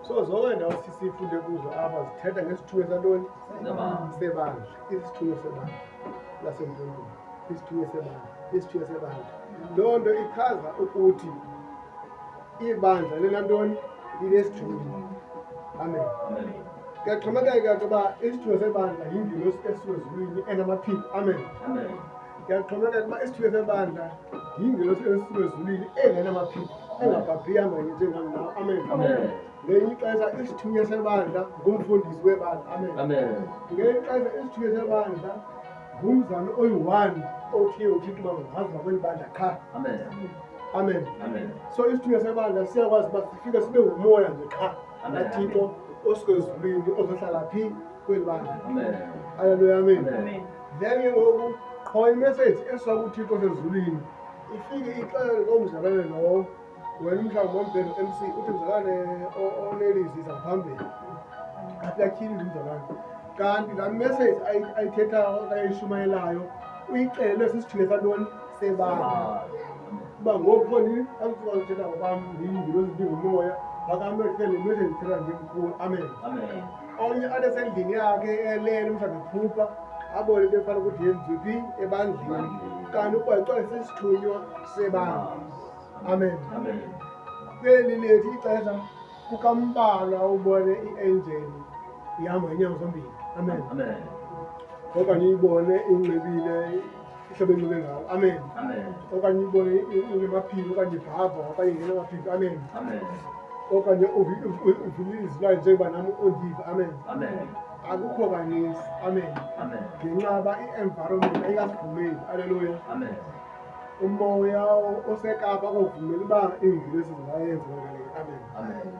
So zonke ndawo sisifunde kuzo apha zithetha ngesithunywa santoni? Sebandla. Isithunywa sebandla lasemntondweni, isithunywa sebandla, isithunywa sebandla. Loo nto ichaza ukuthi ibandla lelantoni? Linesithunywa. Amen. Kuyaxhomekeka ke uba isithunywa sebandla yingelosi esuka ezulwini enamaphiko. Amen. Kuyaxhomekeka uba isithunywa sebandla yingelosi esuka ezulwini engenamaphiko, engabhabhi, ihamba njengam nawe. Amen. Ngelinye ixesha isithunywa sebandla ngumfundisi webandla. Amen. Ngelinye ixesha isithunywa sebandla ngumzali oyi-one othiye uThixo uba ngazi bakweli bandla qha. Amen. Amen. Amen. So isithunywa sebandla siyakwazi uba sifike sibe ngumoya nje qha kaThixo osuke ezulwini ozohlala phi? Kweli bandla. Amen. Haleluya, amen. Amen. Then ke ngoku qho imessage esuka kuThixo osezulwini ifike ixelele loo mzalwane lowo. Wena umhlawumbi wambhelo MC uthi, "Mzalwane onelizwi, iza phambili." Afike atyhilile umzalwane, kanti laa message ayithethayo okanye ayishumayelayo uyixelelwe sisithunywa santoni? Sebandla. Uba ngoku fondini andizukwazi uthetha ngokwam, ndiyingelosi, ndingumoya, phakame le message ithetha ndimkhulu. Amen. Amen. Omnye athi esendlini yakhe elele, mhlawumbi ephupha, abone into efana ukuthi yenziwe phi? Ebandleni. Kanti ukuba ixele sisithunywa sebandla. Amen. Amen. Kweli lethu ixesha kukambalwa ubone i-angel ihamba ngeenyawo zombini. Amen. Amen. Okanye uyibone inxibile ihlobo enxibe ngalo. Amen. Amen. Okanye uyibone inemaphiko, okanye ibhabha, okanye ingenamaphiko. Amen. Amen. Okanye uvile ilizwi layo njengoba nam undiva. Amen. Amen. Akukho kaninzi. Amen. Amen. Ngenxa yoba i-environment ayikasivumeli. Aleluya. Amen. Umoya oseKapa akawuvumeli uba iingelosi zingayenza loo nto leyo. Amen. Amen.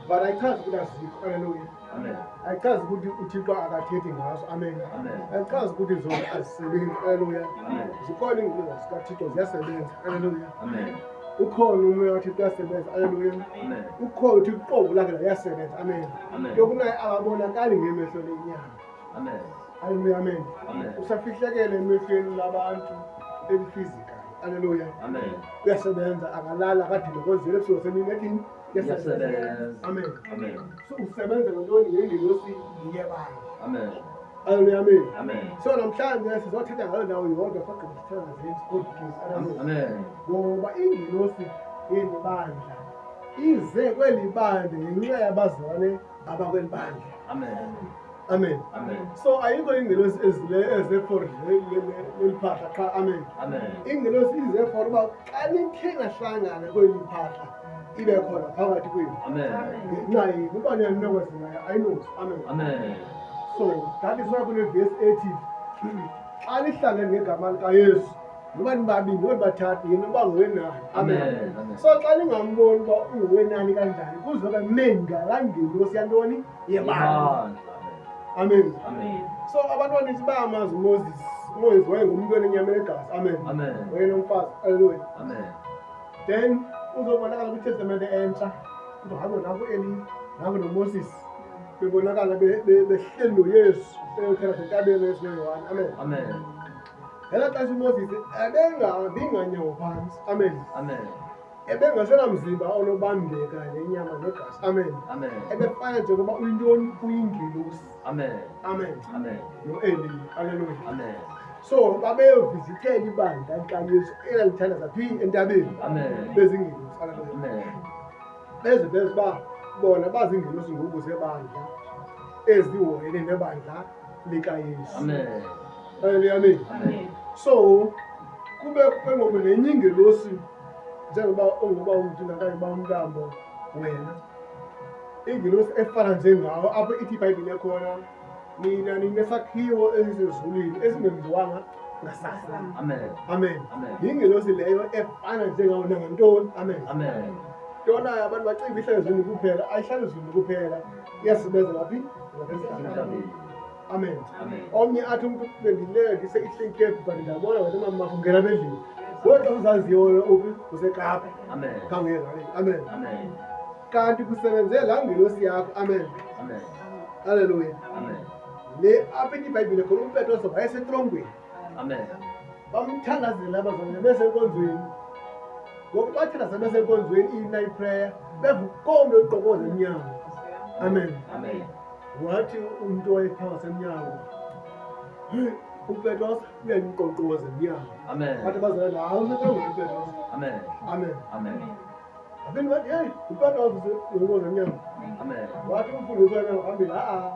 But ayichazi ukuthi azikho. Aleluya. Amen. Ayichazi ukuthi uThixo akathethi ngazo. Amen. Amen. Ayichazi ukuthi zona azisebenzi. Aleluya. Amen. Zikhona iingelosi zikaThixo, ziyasebenza. Aleluya. Amen. Ukhona umoya kaThixo, uyasebenza. Aleluya. Amen. Ukhona uThixo uqobo lakhe, uyasebenza. Amen. Amen. Yokunaye akabonakali ngemehlo lenyama. Amen. Haleluya, amen. Amen. Usafihlekele emehlweni labantu eliphysical. Haleluya. Amen. Uyasebenza, akalala, akadinwe kozele ebusuku semini ethini? Iyasebenza. Amen. Amen. So usebenza ngantoni? Ngengelosi yebandla. Amen. Haleluya, amen. Amen. So namhlanje sizothetha ngalo ndawo yodwa, sagqiba sithetha ngazenzi. Haleluya. Amen. Ngoba ingelosi yeli bandla ize kweli bandla ngenxa yabazalwane abakweli bandla. Amen. Amen. Amen. So ayikho ingelosi ezile eze for leli phahla qha. Amen. Amen. Ingelosi ize for uba xa nithe nahlangana kweli phahla ibe khona phakathi kwenu. Amen. Ngenxa yini? Uba niyanokwezingayo ayinozi. Amen. Amen. So that is why kule vesi ethi xa nihlangene ngegama likaYesu, noba nibabini noba nibathathu, yena uba nguwenani. Amen. Amen. So xa ningamboni uba unguwenani kanjani, kuzobe menga ngelosi yantoni? Yebandla. Amen. Amen. So abantu abaninzi bayamazi uMoses. UMoses wayengumntu onenyama enegazi. Amen. Amen. Wayenomfazi. Haleluya. Amen. Then uzobonakala kwiTestamente Entsha kuthiwa hayi, nanku Eli, nanku noMoses, bebonakala behleli noYesu eyothetha entabeni, Yesu noYohane. Amen. Amen. Ngela xesha uMoses ebengahambi nganyawo phantsi. Amen. Amen. Ebengasenamzimba onobambeka nenyama negazi. Amen. Amen. Ebefana njengoba uyintoni? Uyingelosi. Amen. Amen. Amen. NoEli. Aleluya. Amen. So babeyovizithela ibandla likaYesu elalithandaza phi? Entabeni. Amen. Bezingelosi. Aleluya. Amen. Beze beze uba bona bazingelosi ngoku zebandla ezihoyene nebandla likaYesu. Amen. Haleluya, amen. Amen. So kube ke ngoku nenye ingelosi, njengoba unguba umntu uba umntambo wena, ingelosi efana njengawo, apho ithi iBhayibhile khona, "Nina ninesakhiwo esisezulwini esingenziwanga ngasandla." Amen. Amen. Amen. Yingelosi leyo efana njengawo nangantoni? Amen. Amen. Ntonayo abantu bacinga ihlala ezulwini kuphela. Ayihlali ezulwini kuphela, iyasebenza laphi? Emhlabeni. Amen. Amen. Omnye athi umntu, "Bendilele ndise-Eastern Cape, but ndabona wena mama ungena apha endlini." Kodwa uzaziyo wena uphi? UseKapa. Amen. Khawungezaleni. Amen. Amen. Kanti kusebenze laa ngelosi yakho. Amen. Amen. Halleluya. Amen. Le apha ithi iBhayibhile khona uPetros wayesetrongweni. Amen. Bamthandazela abazalwane besenkonzweni. Ngoku bathandaza besenkonzweni iyi-night prayer, beva ukomntu oqokoza emnyango. Amen. Amen. Wathi umntu owayephaa wasemnyango, "Hey, uPetros uyandiqoqoza emnyango." Amen. Bathi abazalwane, "Hayi, usetrongweni uPetros." Amen. Amen. Amen. Baphinde bathi, "Heyi, uPetros useqoqoza emnyango." Amen. Wathi umfundisi wena phambili, "Ha-a,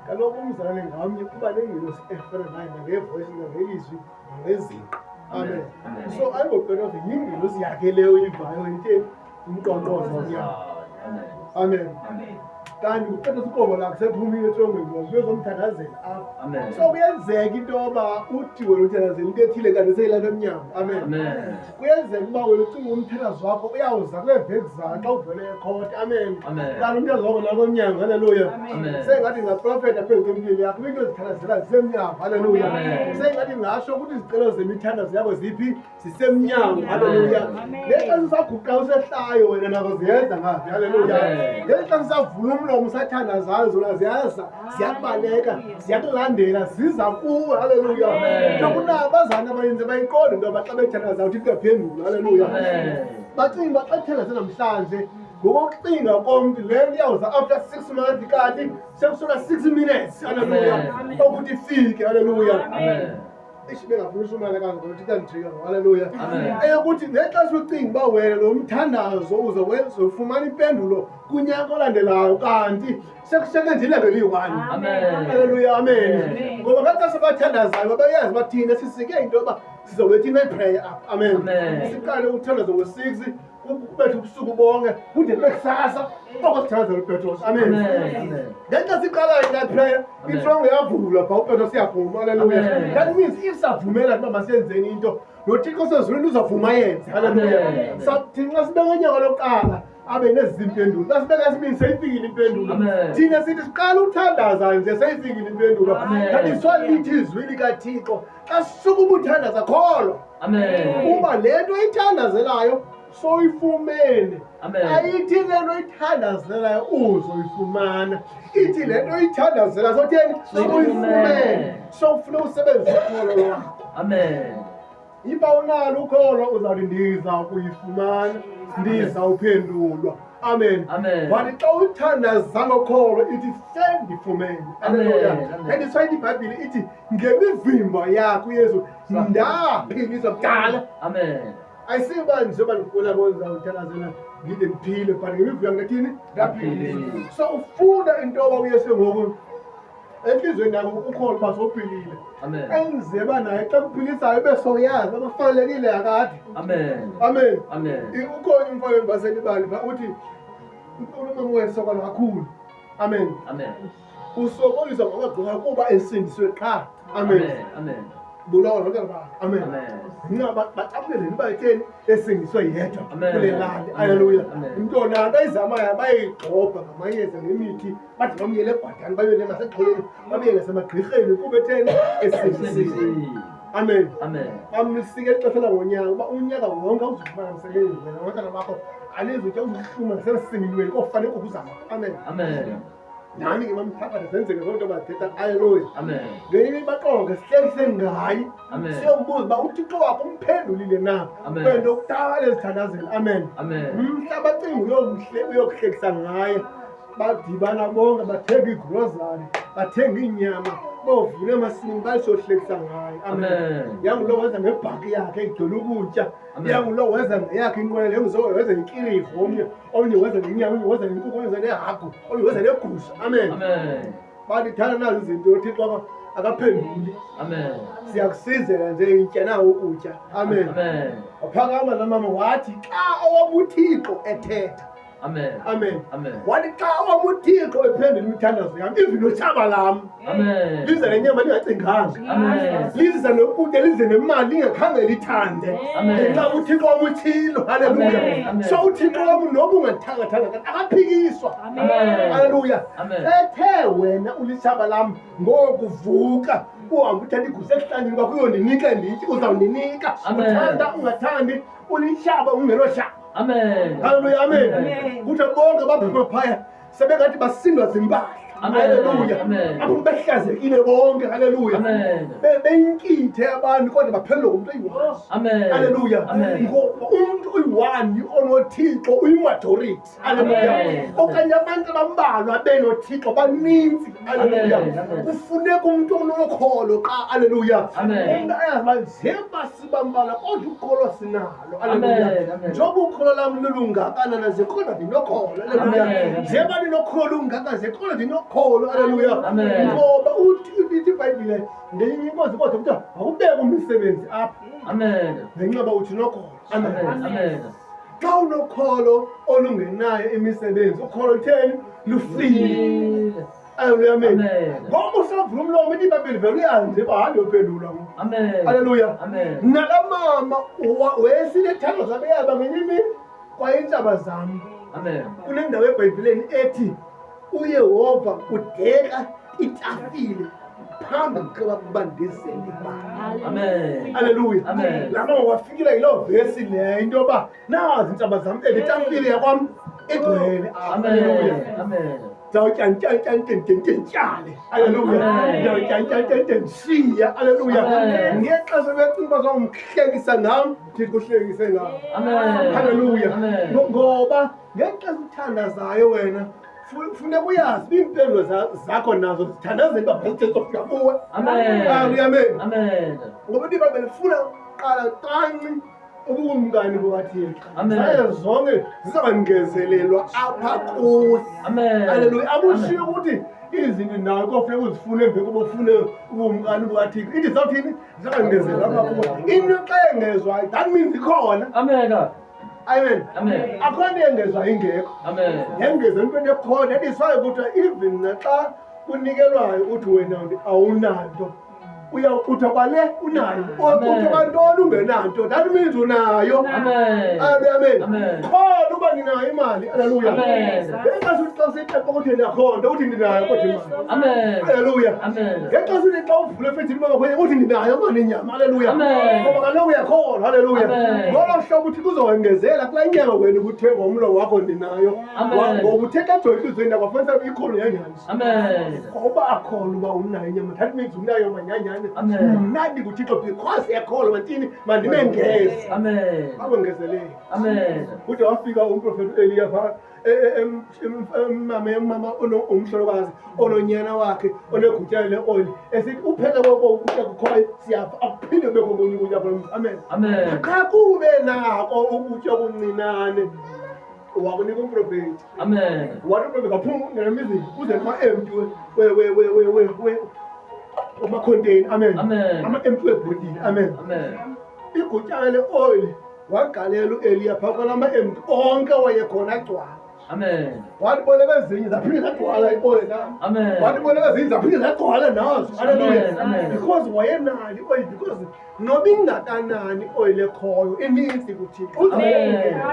kaloku umzalwane ngamnye uba nengelosi efana naye nangevoyisi nangelizwi nangezinqa." Amen. Amen. So ayingoPetros, yingelosi yakhe leyo uyivayo itheni, umqoqoza emnyango. Amen. Amen. Amen. Kanti uPetros uqobo lakhe sephumile etrongweni, wazuyozomthandazela apha. Amen. So kuyenzeka into yoba uthi wena uthandazela into ethile kanti seyilapha emnyango. Amen. Amen. Kuyenzeka uba wena ucinga umthandazo wakho uyawuza kule veki zayo xa uvele ekhoti. Amen. Amen. Kanti umthandazo wakho nako emnyango. Haleluya. Amen. Sengathi ndingaprofetha phezu kwempilo yakho, into ozithandazela zisemnyango. Haleluya. Amen. Sengathi ndingasho ukuthi izicelo zemithandazo yakho ziphi, zisemnyango. Haleluya. Amen. Ngexesha usaguqa usehlayo wena nako ziyenza ngaphi. Haleluya. Amen. Ngexesha usavula umlomo usathandazayo zona ziyaza, ziyakubaleka, ziyakulandela, ziza kuwe. Haleluya. Amen. Ntokunabazana abaninzi bayiqonda into yoba xa bethandazayo uThixo uyaphendula. Haleluya. Amen. Bacinga uba xa thandaze namhlanje ngokokucinga komntu le nto iyawuza after 6 months, kanti sekusona 6 minutes. Haleluya. Amen. Okuthi ifike. Haleluya. Amen. Eish, bengafuni ushumayela kangaka, uThixo andijika. Haleluya. Amen. Eyokuthi ngexesha ucinga uba wena lo mthandazo uzofumana impendulo kunyaka olandelayo, kanti sekushiyeke nje ilanga eliyi-1. Amen. Haleluya, amen. Amen. Ngoba ngexesha abathandazayo bayazi uba thina sisike into yoba sizowetha i-night prayer apha. Amen. Amen. Siqale ukuthandaza ngo-6, kubethe ubusuku bonke, kude kube kusasa, oko sithandazela uPetros. Amen. Amen. Amen. Ngexesha siqalayo i-night prayer, Amen. itrongo yavulwa phaa, uPetros uyavuma. Haleluya. Amen. That means if savumela uba masenzeni into, noThixo osezulwini uzavuma yenze. Haleluya. Amen. Thina xa sibeka unyaka lokuqala abe nezi impendulo, xa sibeka esibini seyifikile impendulo. Amen. Thina sithi siqala uthandaza nje seyifikile impendulo. Amen. That is why lithi izwi likaThixo, xa sukuba uthandaza kholwa Amen. uba le nto ithandazelayo soyifumene. Amen. Ayithi le nto ithandazelayo uzoyifumana, ithi le nto ithandazelayo sotheni, soyifumene. So ufuna usebenzise ukholo lwakho. Amen. Iba unalo ukholo uzawuthi ndiza kuyifumana, ndizawuphendulwa. Amen. Amen. But xa uthandaza ngokholo ithi sendifumene. Amen. Haleluya. Amen. That is why iBhayibhile ithi ngemivimba yakho uYesu ndaphiliswa kudala. Amen. Ayisiba njengoba ndikula ndizawuthandazela ngide ndiphile, but ngemivimba yakho ndathini, ndaphiliswa. Ndaphilisa. So ufuna into yoba uYesu ngoku entliziyweni yakho ukholo uba sowuphilile. Amen. Enze uba naye xa kuphilisayo ube sowuyazi uba kufanelekile akade. Amen. Amen. Amen. Ukhona umfana endibasela ibali phaa, uthi umama wayesokola kakhulu. Amen. Amen. Usokoliswa ngokwagqirha kuba esindiswe qha. Amen. Amen. Amen. Bulawa nabantwana bakhe. Amen. Amen. Nxa bacapukele uba etheni esindiswe yedwa Amen. kule lali. Amen. Haleluya. Amen. Umntu nto ayizamayo bayayigxobha ngamayeza ngemithi, bathi bamyele ebhadani, bayele nasexholeni, babuyele nasemagqirheni kuba etheni esindisiwe. Esindisiwe. Amen. Amen. Bamsike ixesha langonyaka uba unyaka wonke awuzufumana msebenzi wena nabantwana bakho, alizutya, uzuhluma nasemsimilweni kofane kokuzama. Amen. Amen. Nami ke mamphakathi zenzeke zonke bathetha. Haleluya. Amen. Ngenye imini baqonge sihlekise ngaye. Amen. Siyombuza uba uThixo wakho umphendulile na Amen. kwento kudala ezithandazela. Amen. Amen. Mhla bacinga uyokuhlekisa ngaye, badibana bonke, bathenga igrosari, bathenga iinyama, bovula emasimini bayisohlekisa ngaye. Amen. Amen. Yangulo wenza ngebhaki yakhe igcwele ukutya. Amen. Yangulo wenza ngeyakhe inqwele, yangulo wenza ngenkirivu, omnye wenza ngenyama, omnye wenza ngenkukhu, omnye wenza nehagu, omnye wenza negusha. Amen. Amen. Bathi thanda nazi izinto, uThixo akaphenduli. Amen. Siyakusizela nje itya nawo ukutya. Amen. Amen. Waphakama laa mama wathi xa owam uThixo ethetha. Amen. Amen. Amen. Wathi xa owam uThixo ephendula imithandazo yam, even notshaba lam Amen. lize nenyama lingacinganga, Amen. lize nokutya, lize nemali lingakhange lithande. Amen. Ngenxa uThixo wam uthilo. Haleluya. Amen. Amen. So uThixo wam noba ungathangathanga akaphikiswa. Amen. Haleluya. Amen. Ethe wena ulitshaba lam, ngokuvuka uhambe uthatha igusa ekuhlaleni kwakho uyondinika nditye, uzawundinika. Amen. Uthanda ungathandi, ulitshaba ungeloshaba. Amen. Haleluya, amen. Amen. Kuthiwa bonke baphuma phaya sebengathi basindwa zimpahla. Haleluya. Amen. Apho behlazekile bonke, haleluya. Amen. Beyinkithe abantu kodwa baphendulwa ngumntu oyi-one. Amen. Haleluya. Amen. Ngoba umntu oyi-one onoThixo uyimajority. Haleluya. Amen. Okanye abantu abambalwa benoThixo baninzi. Haleluya. Amen. Amen. Kufuneka umntu onokholo xa, haleluya. Amen. Umntu ayazi uba njengoba sibambalwa kodwa ukholo sinalo. Haleluya. Amen. Amen. Njengoba ukholo lam lulungakanana nje kodwa ndinokholo. Haleluya. Amen. Njengoba ndinokholo lungaka nje kodwa ndinokholo. Haleluya. Amen. Ngoba uthi ithi iBhayibhile ngenye inkosi kodwa kuthiwa awubeke umsebenzi apha Amen. ngenxa yoba uthi unokholo. Amen. Amen. Amen. Xa unokholo olungenayo imisebenzi, ukholo lutheni? Lufile. Lufile. Haleluya, amen. Amen. Ngoba usavula umlomo ithi iBhayibhile vele uyazi nje uba hayi ndiyophendula ngoku. Amen. Haleluya. Amen. Nalaa mama wayesile ethandaza beyaba ngenye imini kwaye iintshaba zam. Amen. Kunendawo eBhayibhileni ethi uYehova udeka itafile phambi kwababandezeli bakhe. Amen. Haleluya. Amen. Laa mama wafikela yiloo vesi leyo into yoba nazi iintshaba zam, le tafile yakwam igcwele apha. Haleluya. Amen. Amen. Ndizawutya ntya ntya ntya ntya ntyale. Haleluya. Amen. Ndizawutya ntya ntya ntya ndishiya. Haleluya. Amen. Ngexesha becinga uba zawumhlekisa ngam, ndithi kuhlekise ngam. Amen. Haleluya. Amen. Ngoba ngexesha uthandazayo wena funeka uyazi uba iimpendulo zakho nazo zithandazela uba zizofika kuwe. Amen. Haleluya, amen. Amen. Ngoba ithi iBhayibhile funa qala tanci ubukumkani bukaThixo. Amen. Zaye zonke zizawongezelelwa apha kuwe. Amen. Haleluya. Akushiyo ukuthi izinto nawe kofuneka uzifune emveni koba ufune ubukumkani bukaThixo. Ithi zawuthini? Zizawongezelelwa apha kuwe. Into xa yengezwayo, that means ikhona. Amen. Amen. Amen. Akho nto yengezwayo ingekho. Amen. Yengeze into ekhona. That is why kuthiwa even naxa kunikelwayo uthi wena awunanto, uyawuxutha kwale unayo. Amen. Uxutha kwantoni ungenanto? That means unayo. Amen. Haleluya, amen. Amen. Khona uba ndinayo imali. Haleluya. Amen. Ngexesha uthi xa usithi epokothweni akho nto uthi ndinayo kodwa imali. Amen. Haleluya. Amen. Ngexesha uthi xa uvula efrijini uba khona uthi ndinayo mani inyama. Haleluya. Amen. Ngoba kaloku uyakholwa. Haleluya. Amen. Ngolo hlobo uthi kuzowengezela kulaa nyama wena ubuthe ngomlomo wakho ndinayo. Amen. Ngoba uthe xa ujonga entliziyweni yakho wafumanisa ikholo yanyani. Amen. Ngoba akholwa uba unayo inyama, that means unayo manyanyane. Amen. Mna ndinguThixo because ekholwa mantini mandimengeze. Amen. Akongezelele. Amen. Ude wafika umprofeti uEliya phaa umama umhlolokazi ononyana wakhe onegutyana leoli esithi uphele kokutya kukhoyo siyafa akuphinde kubekho okunye ukutya kulo mzi. Amen. Amen. Qha kube nako ukutya okuncinane wakunika umprofeti. Amen. Wathi umprofeti kaphuma ungena emizini uze nama-empty amakhonteyini. Amen. Amen. Ama-empty webhotile. Amen. Amen. Igutyana leoli wagalela uEliya phaa kwala ma-empty onke wayekhona agcwala. Amen. Wathi boleka ezinye zaphinde zagcwala ioli na. Amen. Wathi boleka ezinye zaphinde zagcwala nazo. Haleluya. Amen, amen. Because wayenalo ioyile, because noba ingakanani ioyile ekhoyo ininzi kuThixo. Amen. Uzayongeza.